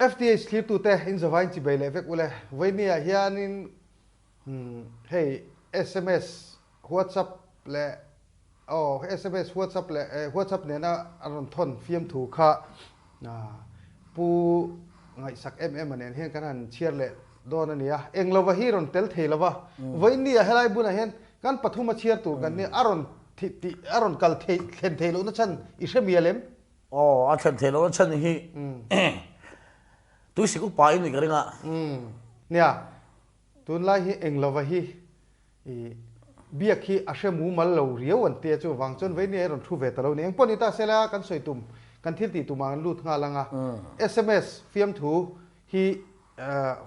FTH thlirtute in zavai in chibei leh vek ule. Vawinia hianin hei sms, WhatsApp leh aw sms, WhatsApp leh WhatsApp nena a rawn thawn fiamthu kha Pu Ngaihsak em em a nen hian kan han chhiar leh dawn a ni a. Eng lova hi rawn tel thei lova. Vawinia helai bunah hian kan pathum a chhiar tur kan nia a rawn a rawn kal theih thlen theih lohna chhan i hre mial em? Aw, a thlen theih lohna chhan hi tuisik upa in nih ka ring a. Nia, tunlai hi eng lova hi i biak hi a hre mumal lo riau an tia chuvang chuan veinia i rawn thu ve ta lo ni. Engpawh ni ta sela kan sawi tum, kan thil tih tumah kan lut nghal ang a. Sms fiamthu hi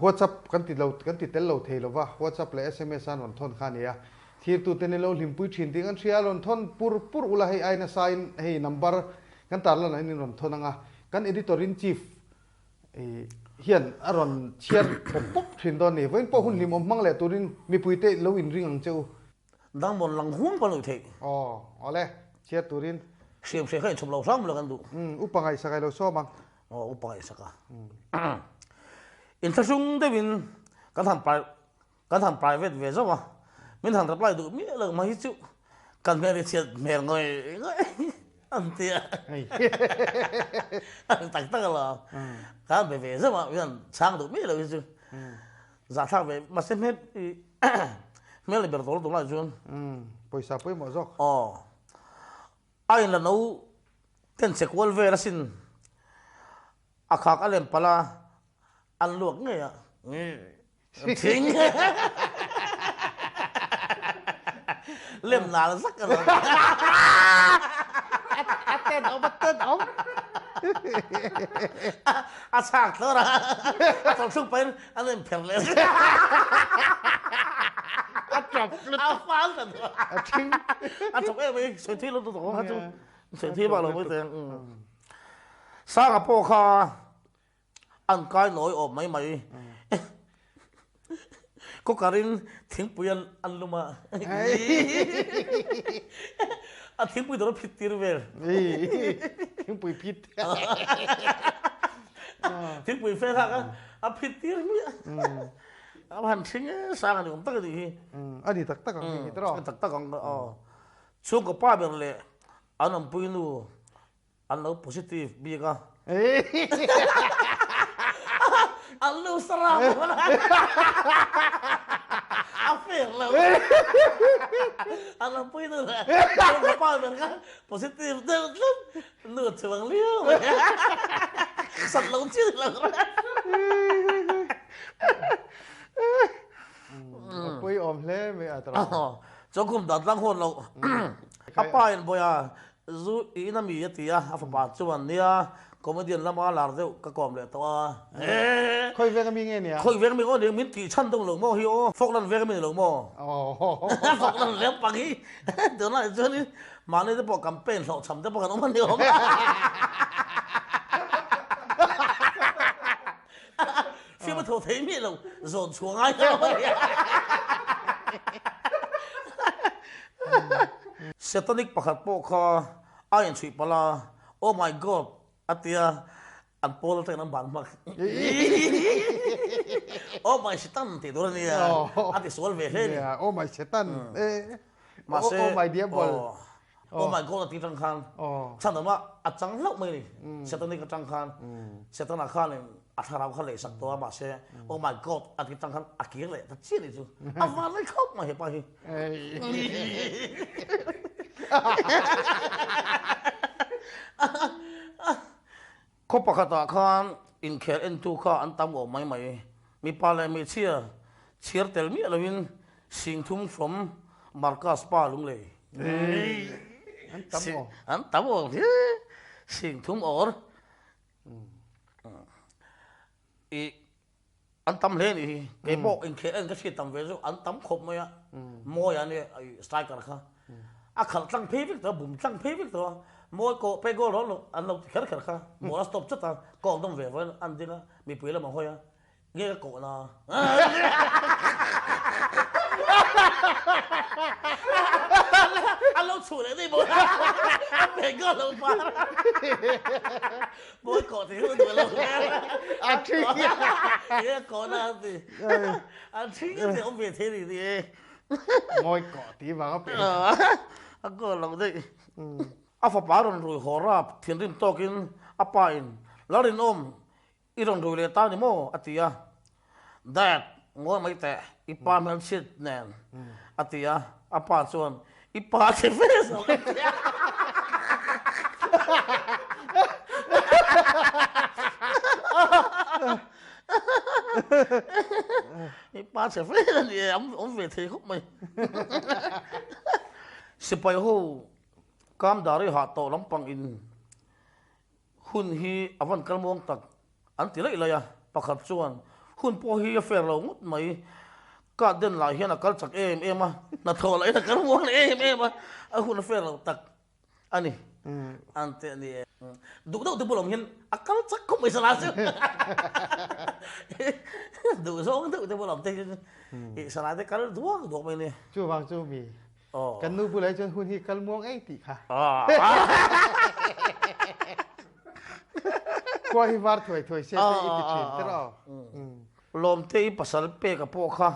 WhatsApp kan ti lo, kan ti tel lo thei lova, WhatsApp leh sms an rawn thawn kha a ni a. Thirtute ni lo hlimpui thin tih kan hria a, rawn thawn pur pur ula hei ai nasa in hei number kan tarlan ah hian in rawn thawn ang a, kan editor in chief hian a rawn chhiar pawp pawp thin dawn a ni. Vawiin pawh hun hlimawm hmang leh turin mipuite lo inring ang che u. Dangbawn lang huang pawh a nuih theih. Aw, awle, chhiar turin. Hriam hriam kha inchhawp lo hram lo kan duh. Umm, upa ngaihsak ai lo sawm ang. Aw, upa ngaihsak a. Inthlahrung deuhin kan han kan han private ve zauh a, min han reply duh miah lo mai hi chu kan hmel hi chhiat hmel ngawih ngawih an ti a, an tak tak alawm. Kan han be ve zauh a, min han chhang duh miah lo hi chu zahthlak ve mahse hmel hmel ni ber tawh lutuk lai chuan. Pawisa pawimawh zawk. Aw, a in la no ten che kual vel asin, a khak a lem palh a, an luak ngei a. Thing. Lem nal zak a lo. A ten awm, a ten awm. A chhak thlawr a, a tawlh thluk pahin a nem pher leh. A tap lutuk. A fal ta duh. A thing. A tap em mai, sawi thui lutuk tawh kha chu. Sawi thui bak lo mai teh ang. Sanga pawh kha An kai nawi awm mai mai. Cooker in thingpui an lum a. A thingpui tur a phit tir vel. Thingpui phit. Thingpui fel hak a, a phit tir hmiah. A han hring e, sang a ni awm tak a nih hi. A ni tak tak ang hei hi tawh. A tak tak ang aw. Chhungkaw pa ber leh an awmpui nu An lo positive bik a. An lo sarang lo. A fair lo. An lo pui nu le. Ka pa ber kha positive deuh tlat. Nu chuang liau mai. Sat lo chi ni lo. A pui awm hle mai a tawrh. Chawngkhum dan tlang huan lo. A pa in bawiha Zu i in a mi a ti a, a fapa chuan, Nia, comedian lama lar deuh ka kawm leh tawh a. Khawi veng a mi nge nia? Khawi veng a mi aw nia, min tih chhan deuh lo maw hi aw, Falkland veng a mi ni lo maw? Falkland veng pang hi tunah chuanin mahni te pawh campaign hlawhchham te pawh kan awm a ni awm. Fiam a tho thei miah lo, zawn chhuah ngai ta lo a nia. Satanic pakhat pawh kha a inchhuih palh a, Oh my God! a ti a, an pawl atangin an ban hmak. Oh my Satan tih tur a nia, a ti sual ve hle a ni. Oh my Satan! Mahse, Oh my Diabol! Oh my God a ti tang khan chhan awm a, a chang hlauh mai a ni. Setanic atang khan Setana khanin a thlarau kha lei sak tawh a, mahse Oh my God a ti tang khan a kir leh ta chiah a ni chu. A van lai khawp mai hepa hi. Khaw pakhatah khan inkhel entu kha an tam awm mai mai. Mipa leh hmeichhia chhiar tel miah loin Singthum from Marcus pa Lunglei. An tam awm. An tam awm hi. Singthum awr. I an tam hle nih hi. Kei pawh inkhel en ka hriat tam ve chu an tam khawp mai a. Mawi a nia striker kha. A khalh tlang phei vek tawh a, bum tlang phei vek tawh a. Mawi kawh pe goal rawh an lo ti kher kher kha. Ball a stop chat a, kawk dawm ve vawiin an ding a, mipui lam a hawi a. Nge ka kawh na? An lo chhuh leh daih bawk a. Pe nghal lo par. Mawi kawh thei hu duh lo. A thi. E kawh na an ti. A thi te awm ve thei ni ni e. Mawi kawh ti vang a pe. A kawh lo daih. A fapa rawn rui haw rap thinrim tawkin a pa in Lalrinawm I rawn rui leh ta ni maw? a ti a. Dad, ngawi mai teh, i pa hmelchhiat nen, a ti a. A pa chuan, I pa che ve zawk, a ti a. I pa che ve a ni e, awm ve thei khawp mai. Sipai ho Kamdari hah tawh lampang in Hun hi a van kal muang tak an ti laih laih a, pakhat chuan hun pawh hi a fair lo ngawt mai, ka den lah hian a kal chak em em a, hnathawh lah in a kal muang leh em em a, a hun a fair lo tak a ni an ti a ni e. Duh deuh te bulah hian a kal chak khawp mai sana chu duh zawng deuh te bulah te hian sana te kal duak duak mai a ni. Chuvang chu mi Kan nu bulah chuan hun hi kal muang ei tih kha. Khua hi var thuai thuai se te i ti thin te rawh. Lawmte i pasal pek a pawh kha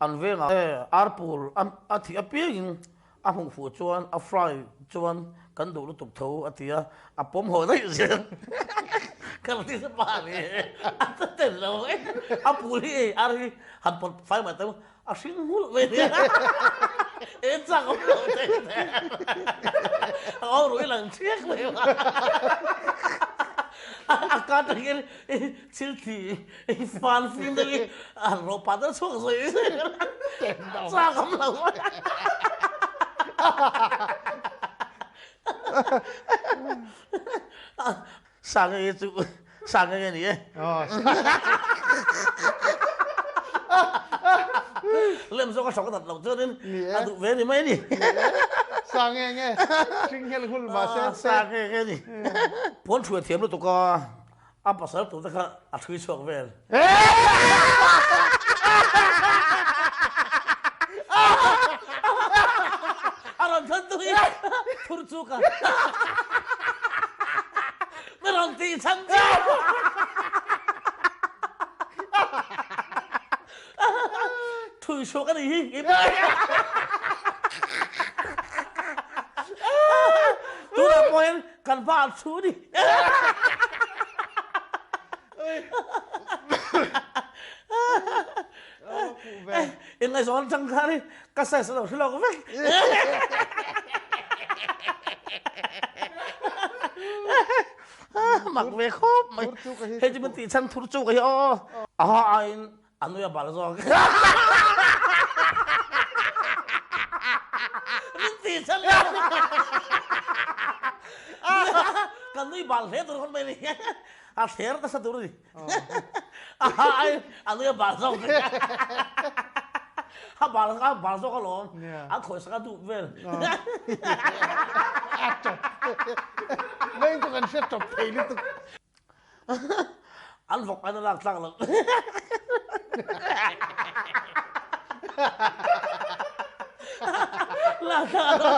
an vengah arpul a thih apiangin a hmuh fuh chuan a fry chuan kan duh lutuk tho a ti a, a pawm haw daih zel. Ka lo ti pa ni a tel lo a pul hi ei ar hi han pawt fai mai teh A hring nghulh mai nia. E chak awm lo te te. A au rui lang thiak mai ma. A ka tangin thil thi fan fim deuh hi a han rawh pah deuh chhuak zui zui. Chak awm lo. Sang nge chu sang nge ni e. Lem zawk a hrawk a dat loh chuanin a duh ve ni mai a ni. Sang nge nge hring hel hul mahse sang nge nge ni. Puan ṭhui a thiam lutuk a, a pasal tur te kha a ṭhui chhuak vel. A rawn than tu hi thur chu ka mi rawn tih chhan che. Thui chhuak a nih hi i ber. Tunah pawh hian kan hma ah chhu ni. Inngaihzawn atang khan hi ka size a lo hre lawk vek. Mak ve khawp mai. Hei chu min tih chhan thur chu ka hi aw. A ha aiin a nui a bal zawk. Min tih chhan ka nui bal hle tur khawn mai ni. A thler nasa tur a ni. A ha ai a nui a bal zawk vek a. A bal a bal zawk alawm. A khawi sak a duh vel. A chawp. Meng chu kan hre chawp thei lutuk. An vawk an a lak tlak lo. Lak tlak lo.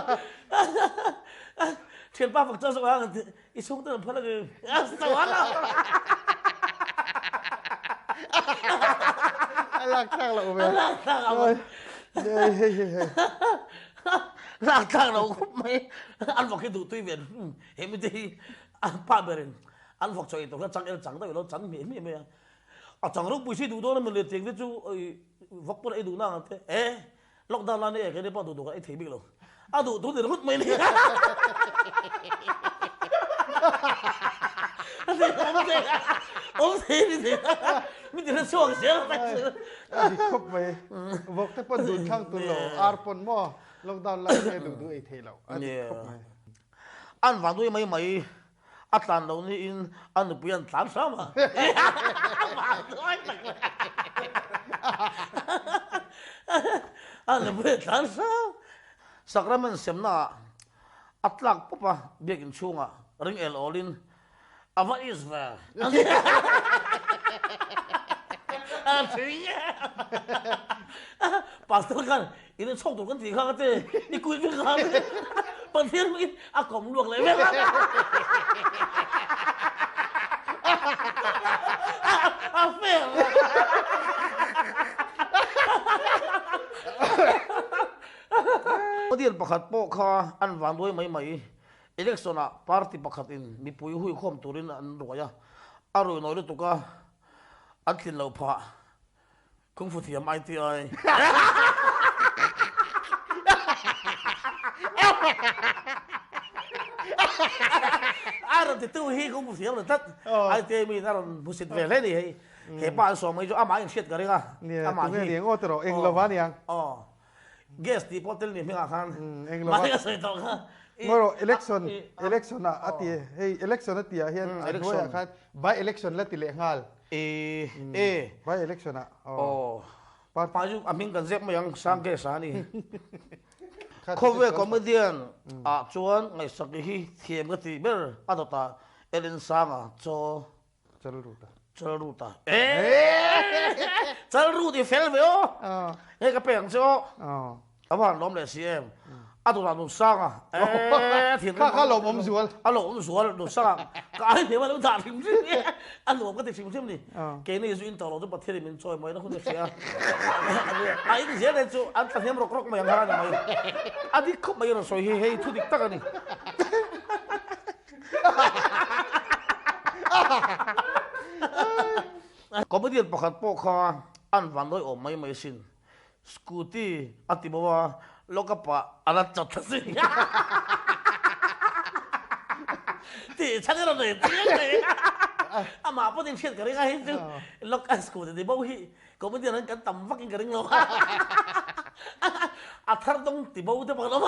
Thianpa vawk chuan zawk a I chhungte an phal a ngei. A lak thlak loh ve. A lak thlak lo. Hei hei hei hei. Lak thlak lo khawp mai. An vawk hi duh tui ve. He mite hi a pa berin an vawk chaw ei tur kha chang el chang deuh ilo chan hmiah hmiah mai a. A chang ropui si duh dawn a mawle tiang te chu vawk pawn a ei duh nang ang te. E Lockdown lai ni e keini pawh duh duh kan ei thei bik lo. A duh tu ni ringawt mai ni. Awm thei ni thei mi ti hre chhuak zel tak chu. A dik khawp mai. Vawk te pawn dun thlang tur lo ar pawn maw lockdown lai te duh duh ei thei lo. A dik khawp mai. An vang dui mai mai a tlan lo niin a nupui an tlan hram a. A nupui an tlan hram. Sacrament semna ah a tlak pawp a biakin chhungah ring el awlin a va is ve. A thing e. Pastor khan in chhawk tur kan tih kha ka ti i kuit vek kha. Pathian hmangin a kawm luak leh vek a. A fair. Model pakhat pawh kha an van duai mai mai. Election ah party pakhat in mipui huikhawm turin an ruai a, a rui nawi lutuk a, an tlin loh phah. Kung Fu thiam ITI. A rawn titu hi Kung Fu thiam lo tlat. ITI mi in a rawn hmusit ve hle ni hei. He pa an sawm mai chu amah in hriat ka ring a. Nia, tunge ni ang aw tawh rawh, eng lova niang. Aw. Gas tih pawh tel ni hmingah khan. Eng lova. Mahni ka sawi tawh kha. Ngawi rawh, election, election ah a ti, hei election a tih ah hian a hnuaiah khan by election la ti leh nghal. E e. By election ah. Aw. Pa chu a hming kan zep mai ang, Sang Gas ah a ni. Khawvel comedian ah chuan ngaihsak hi thiam ka tih ber a dawtah Ellen Sanga chaw Chalruta. Chalruta. Eeeeee! Chalrut i fel ve aw! Hei ka pek ang che aw. Ka va han lawm leh si em. A dawtah Nunsanga. Eeeeee! Thinrim. Kha kha lawmawm zual. A lawmawm zual Nunsanga. Ka ai hnem a lo dah hrim hrim e. A nuam ka ti hrim hrim ni. Keini zu in tawh lo chu Pathian in min chawi mai na hun a hria. A in zel e chu an tla hnem rawk rawk mai ang kha a ni mai. A dik khawp mai rawn sawi hi hei thu dik tak a ni. Comedian pakhat pawh kha an van dawi awm mai mai sin. Scooty a ti bo a, lock up ah a la chat a sin. Tih chhan erawh nei chiang mai. Amah pawhin hriat ka ring a hei chu lock up scooty ti bo hi comedian an kan tam vak in ka ring lo a. A thar dawng ti bo te pawh an awm a.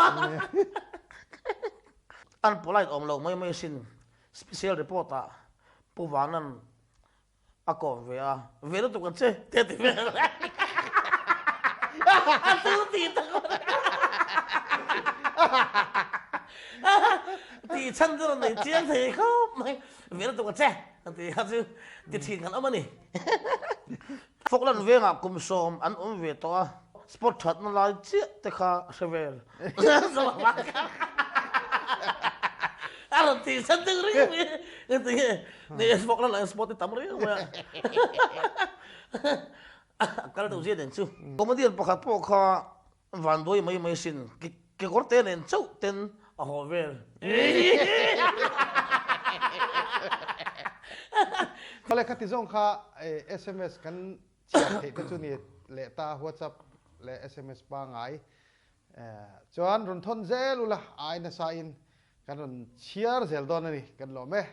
An polite awm lo mai mai sin. Special report ah Pu Vanan a kawm ve a, ve lutuk ang che te a ti vel. A tu ti tak Tih chhan chu rawn nei chiang thei khawp mai. Ve lutuk ang che a ti kha chu ti thin kan awm a ni. Falkland vengah kum sawm an awm ve tawh a, spot thatna lai chiah te kha a hre vel. A rawn tih san deuh riau mai. Engti nge ni Falkland ah spot hi tam riau mai a. A kal deuh zia nen chu. Comedian pakhat pawh kha vanduai mai mai sin kekawr te nen chauh ten a haw vel. Awle khati zawng kha sms kan chhiar theih te chu ni leh ta whatsapp leh sms pangai chuan rawn thawn zel ula ai nasa in kan rawn chhiar zel dawn a ni kan lawm e.